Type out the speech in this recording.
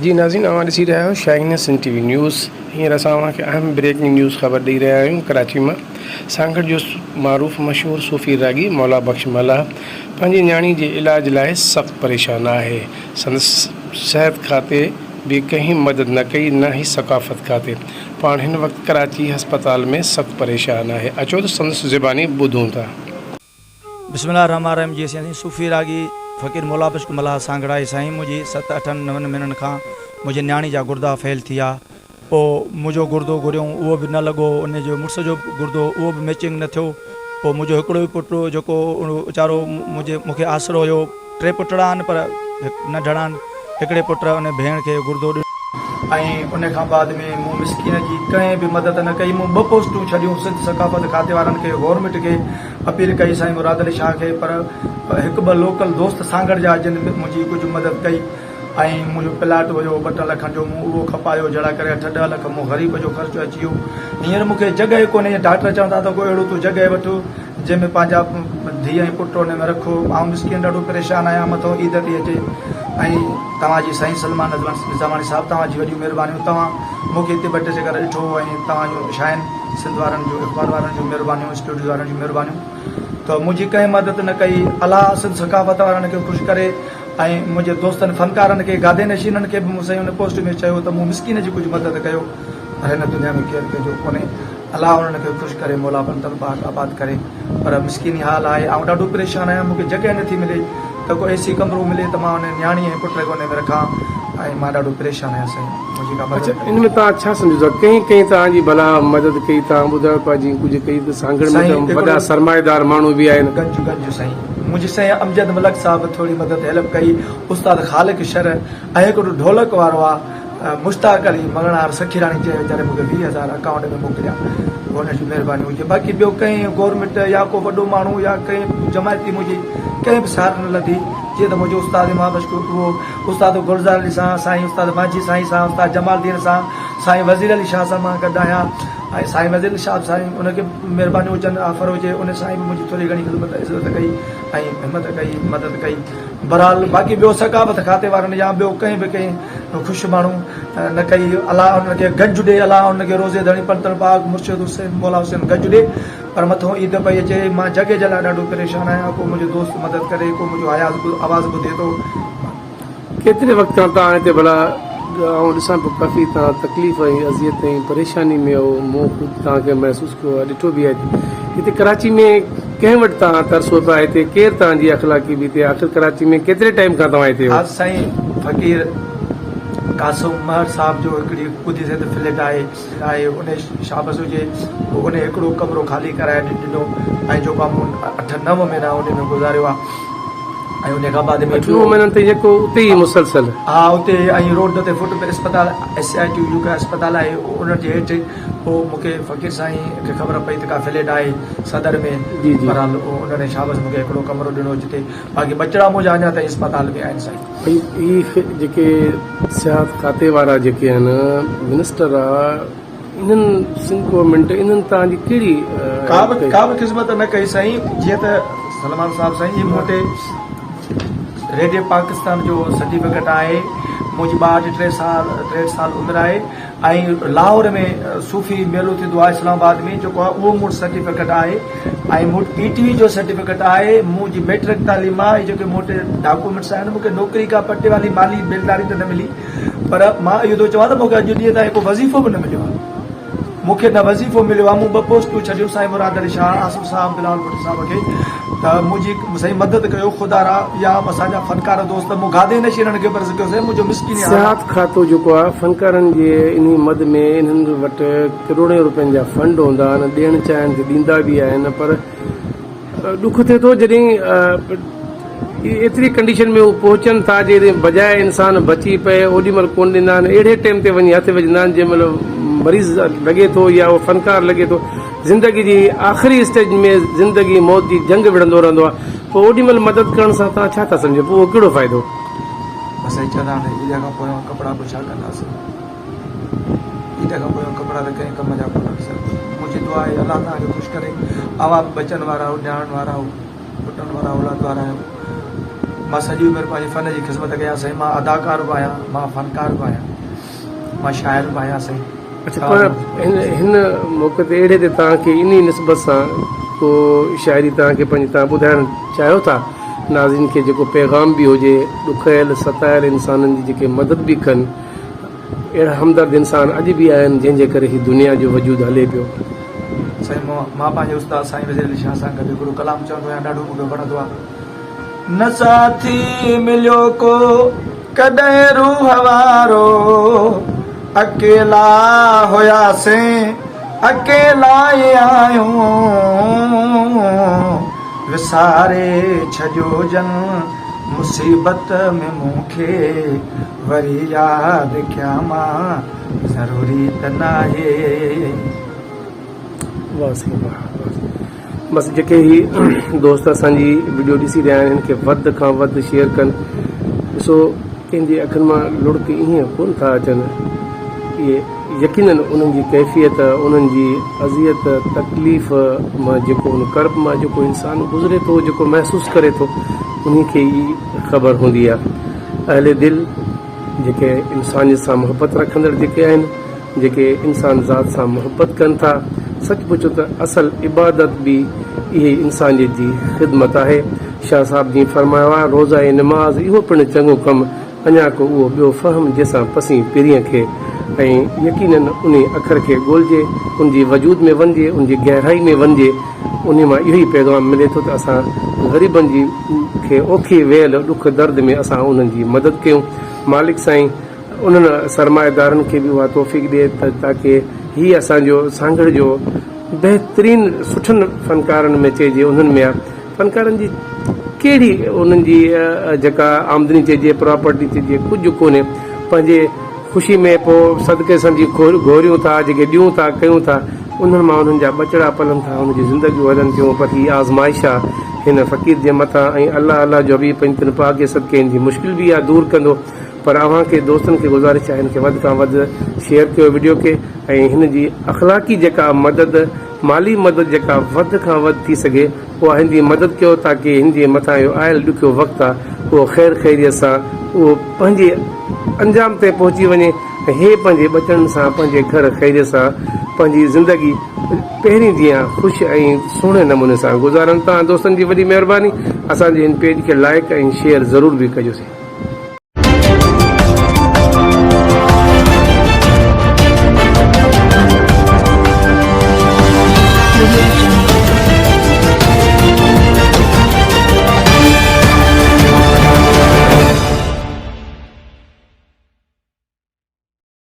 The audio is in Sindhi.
جي ناظرين اوهان ڏسي رهيا آهيو شاهين سنڌ ٽي وي نيوز هينئر اسان اوهان کي اهم بريڪنگ نيوز خبر ڏئي رهيا آهيون ڪراچي مان سانگهڙ جو معروف مشهور صوفي راڳي مولا بخش ملاح پنهنجي نياڻي جي علاج لاء سخت پريشان آهي سندس صحت کاتي به ڪنهن مدد نه ڪئي نه ئي ثقافت کاتي پاڻ هن وقت ڪراچي هسپتال ۾ سخت پريشان آهي اچو ته سندس زباني ٻڌون ٿا. بسم الله الرحمٰن الرحيم جي سائين صوفي راڳي فقير مولا بخش ملاح سانگهڙائي سائين منهنجي ست اٺن نون مهينن کان منهنجي نياڻي جا گردا فيل ٿي ويا پو منهنجو گردو گهريون اهو به نه لڳو ان جو مڙس جو گردو اهو به ميچنگ نه ٿيو پو منهنجو هڪڙو ئي پٽ جيڪو ويچارو منهنجي مونکي آسرو هيو ٽي پٽڙا آهن پر ننڍڙا آهن هڪڙي پٽ ان ڀيڻ کي گردو ڏنو. ۽ ان کان بعد ۾ مون مسڪين جي ڪنهن به مدد نه ڪئي مون ٻه پوسٽون ڇڏيون سنڌ ثقافت کاتي وارن کي گورنمينٽ کي اپيل ڪئي سائين مراد علي شاهه کي پر هڪ ٻه لوڪل دوست سانگهڙ جا جن منهنجي ڪجهه مدد ڪئي ۽ منهنجو پلاٽ هيو ٻه ٽن لکن جو مون اهو کپايو جهڙا ڪري اٺ ڏهه لک مون غريب جو خرچ اچي ويو هينئر مون کي جڳهه ئي ڪونهي ڊاڪٽر چون ٿا ته ڪو اهڙو تون جڳهه وٺ جنهن ۾ پنهنجا ڌيء ۽ پٽ ان ۾ رکو آئون مسڪين ڏاڍو پريشان آهيان مٿو عيد ٿي اچي ۽ توهان جي سائين سلمان نظاماڻي صاحب توهان جي وڏيون مهربانيون توهان مون کي هتي ٻه ٽي چڪر ڏٺو ۽ توهان جون شاهين سنڌ وارن جون اخبار وارن جون مهربانيون اسٽوڊيو وارن جون مهربانيون ته منهنجي ڪنهن مدد نه ڪئي الله سنڌ ثقافت وارن کي خوش ڪري ۽ منهنجي دوستن فنڪارن کي گادي نشينن کي به مون سائين ان پوسٽ ۾ چيو ته مون مسڪين جي ڪجهه مدد ڪيو پر هن دنيا ۾ ڪير ڪنهن جو ڪونهي الله انهن کي خوش ڪري مولا بندن پاڪ آباد ڪري پر مسڪيني حال آهي آئون ڏاڍو پريشان آهيان مون کي جڳهه نٿي ملي ته ڪو اي سي ڪمرو ملي ته مان ان نياڻي ۽ پٽ کي ان ۾ رکان ۽ مان ڏاڍو پريشان آهيان سائين منهنجي ڪا مدد اڇا ان ۾ توهان ڇا سمجهو ٿا ڪنهن ڪنهن توهان جي ڀلا مدد ڪئي توهان ٻڌايو پيا جيئن ڪجهه ڪئي ته سانگهڙ ۾ ته وڏا سرمائيدار ماڻهو به آهن. گنج گنج سائين منهنجي سائين امجد ملڪ صاحب ٿوري مدد هيلپ ڪئي استاد خالق شر ۽ هڪڙو ڍولڪ وارو آ مشتاق علي مڱڻهار سکيراڻي جنهن ويچاري مون کي 20 هزار اڪائونٽ ۾ موڪليا هن جون مهربانيون هجي باقي ٻيو ڪنهن گورنمينٽ يا ڪو وڏو ماڻهو يا ڪنهن جماعتي منهنجي ڪنهن به سار نه لڌي جيئن ته منهنجو استاد امام بخش اهو استاد گلزار علي سان سائين استاد مانجهي سائين سان استاد جمال الدين سان سائين وزير علي شاهه سان مان گڏ آهيان ۽ سائين وزير علي شاهه سائين ان کي مهربانيون هجن آفر هجي ان سائين به منهنجي ٿوري گهڻي خدمت عزت ڪئي ۽ همت ڪئي مدد ڪئي بھرحال باقي ٻيو ثقافت کاتي وارن يا ٻيو ڪنهن به ڪنهن خوش ماڻهو نه ڪئي الله انهن کي گنج ڏي الله انهن کي روزي ڌڻي پنتڻ پاڪ مرشد حسين مولا حسين گنج ڏي پر مٿو عيد پئي اچي مان جڳهه جي لاء ڏاڍو پريشان آهيان ڪو منهنجو دوست مدد ڪري ڪو منهنجو آياز آواز ٻڌي ٿو. ڪيتري وقت کان توهان هتي ڀلا آئون ڏسان پيو ڪافي توهان تڪليف ۽ اذيت ۽ پريشاني ۾ آهو مون خود توهان کي محسوس ڪيو آهي ڏٺو به آهي هتي ڪراچي ۾ ڪنهن وٽ توهان ترسو ٿا هتي ڪير توهان جي اخلاقي به هتي آخر ڪراچي ۾ ڪيتري ٽائيم کان توهان هتي آهيو. سائين فقير قاسم مهر صاحب جو هڪڙي ٻڌي سين ته فليٽ آهي آهي ان شابس هجي ان هڪڙو ڪمرو خالي ڪرائي ڏنو ۽ جيڪو مون اٺ نو مهينا ان ۾ گذاريو آهي ۽ ان کان بعد ۾ اٺ نو مهينن تائين جيڪو اتي ئي مسلسل. ها اتي ۽ روڊ تي فٽ پي اسپتال ايس I T U ڪا اسپتال آهي ان جي هيٺ پوء مون کي فقير سائين کي خبر پئي ته ڪا فليٽ آهي صدر ۾ جي جي بهرحال انهن شابس مون کي هڪڙو ڪمرو ڏنو جتي باقي ٻچڙا منهنجا اڃا تائين اسپتال ۾ آهن سائين. ڀئي هي جيڪي صحت کاتي وارا جيڪي آهن منسٽر آ انهن سنڌ گورنمينٽ انهن توهان جي ڪهڙي ڪا به ڪا به خدمت نه ڪئي سائين جيئن ته سلمان صاحب سائين هي مون وٽ ريڊيو پاڪستان جو سرٽيفڪيٽ آهي منهنجي ٻار جي ٽي سال 63 سال عمر آهي ۽ لاهور ۾ صوفي ميلو ٿيندو آهي اسلام آباد ۾ جيڪو آهي اهو مون وٽ سرٽيفڪيٽ آهي ۽ مون وٽ پي ٽي وي جو سرٽيفڪيٽ آهي منهنجي ميٽرڪ تعليم آهي جيڪي مون وٽ ڊاڪومينٽس آهن مون کي نوڪري ڪا پٽيوالي مالي بيلداري ته نه ملي پر مان اهو ٿو چوان ته مون کي اڄ ڏينهن تائين ڪو وظيفو به نه مليو آهي. مون کي نه وظيفو مليو آهي. مون ٻه پوسٽون ڇڏيون سائين مراد علي شاهه، آصف صاحب، بلاول ڀٽو صاحب کي ته منهنجي سائين مدد ڪيو خدا را يا اسان جا فنڪار دوست مون گادي نشينن کي به عرض ڪيو سائين منهنجو مسڪيني حال آهي. سياحت کاتو جيڪو آهي فنڪارن جي انهي مد ۾ انهن وٽ ڪروڙين روپين جا فنڊ هوندا آهن ڏيڻ چاهين ته ڏيندا به آهن پر ڏک ٿئي ٿو جڏهن ايتري ڪنڊيشن ۾ هو پهچن ٿا جي بجاء انسان بچي پئي اوڏي مهل ڪونه ڏيندا آهن اهڙي ٽيم تي وڃي هٿ وجهندا آهن جنهن مهل مريض لڳي ٿو يا اهو فنڪار لڳي ٿو زندگي جي آخري اسٽيج ۾ زندگي موت جي جنگ وڙهندو رهندو آهي پوء اوڏي مهل مدد ڪرڻ سان توهان ڇا ٿا سمجهو پوء اهو ڪهڙو فائدو. بس ائين چوندا آهن عيد کان پويان ڪپڙا به ڇا ڪنداسين. عيد کان پويان ڪپڙا ته ڪنهن ڪم جا ڪونهن سر. منهنجي دعا آهي الله توهان کي خوش ڪري. اوهان به ٻچن وارا آهيو، نياڻين وارا آهيو، پٽن وارا اولاد وارا آهيو. مان سڄي عمر پنهنجي فن جي خذمت ڪيان سائين مان اداڪار به آهيان مان فنڪار به آهيان مان شاعر به آهيان سائين. اڇا پر هن هن موقعي تي اهڙي تي توهان کي انهي نسبت سان ڪو شاعري توهان کي پنهنجي توهان ٻڌائڻ چاهيو ٿا ناظرين کي جيڪو پيغام به هجي ڏکيل ستايل انسانن جي جيڪي مدد به ڪن اهڙا همدرد انسان اڄ به آهن جنهن جي ڪري هي دنيا جو وجود هلي پيو. سائين مان پنهنجي استاد سائين وزير علي شاهه سان گڏ هڪڙو ڪلام چوندو آهيان ڏاڍو مون کي وڻندو آهي. نه ساٿي مليو ڪو ڪڏهن روح وارو اڪيلا هياسين اڪيلا ئي آهيون وساري ڇڏيو جن مصيبت ۾ مون کي وري ياد ڪيان مان ضروري ته ناهي. واه سائين واه بس جيڪي هي دوست اسان جي وڊيو ڏسي رهيا آهن هن کي وڌ کان وڌ شيئر ڪن ڏسو ڪنهن جي اکين مان لڙڪ ائين ڪون ٿا اچن اهي يقينن انهن جي ڪيفيت انهن جي اذيت تڪليف مان جيڪو ان ڪرب مان جيڪو انسان گذري ٿو جيڪو محسوس ڪري ٿو انهي کي ئي خبر هوندي آهي اهل دل جيڪي انسانيت سان محبت رکندڙ جيڪي آهن، جيڪي انسان ذات سان محبت ڪن ٿا، سچ پڇو ته اصل عبادت به اهي انسانيت جي خدمت آهي. شاهه صاحب جيئن فرمايو آهي، روزا ۽ نماز اهو پڻ چڱو ڪم، اڃا ڪو اهو ٻيو فهم جنهن سان پسين پرينء کي ۽ يقيناً انهي اکر کي ڳولجي، ان جي وجود ۾ وڃجي، ان جي گهرائي ۾ وڃجي، انهي مان اهو ئي پيغام ملي ٿو ته اسان غريبن جي کي اوکي ويل ڏک درد ۾ اسان انهن جي مدد ڪيون. مالڪ سائين انهن سرمائيدارن کي به اها توفيق ڏي ته تاڪه هي اسان جو سانگهڙ جو بهترين سٺن فنڪارن ۾ چئجي انهن ۾ آ فنڪارن جي ڪهڙي انهن جي جيڪا آمدني چئجي پراپرٽي چئجي ڪجهه ڪونهي پنهنجي خوشي ۾ پوء صدقي سمجهي گهوريون ٿا جيڪي ڏيون ٿا ڪيون ٿا انهن مان انهن جا ٻچڙا پلن ٿا انهن جون زندگيون هلن ٿيون پر هي آزمائش آ هن فقير جي مٿان ۽ الله الله جو حبيب پنجتن پاڪ جي صدقي هن جي مشڪل به اها دور ڪندو پر اوهان کي دوستن کي گذارش آهي هن کي وڌ کان وڌ شيئر ڪيو وڊيو کي ۽ هن جي اخلاقي جيڪا مدد مالي مدد جيڪا وڌ کان وڌ ٿي سگهي اها هن جي مدد ڪيو تاڪي هن جي مٿان اهو آيل ڏکيو وقت آ اهو خير خيريت سان اهو پنهنجي انجام تائين پهچي وڃي ۽ هي پنهنجي ٻچڙن سان پنهنجي گهر خيريت سان پنهنجي زندگي پهرين جيان خوش ۽ سهڻي نموني سان گذارن. توهان دوستن جي وڏي مهرباني اسان جي هن پيج کي لائيڪ ۽ شيئر ضرور به ڪجو سي.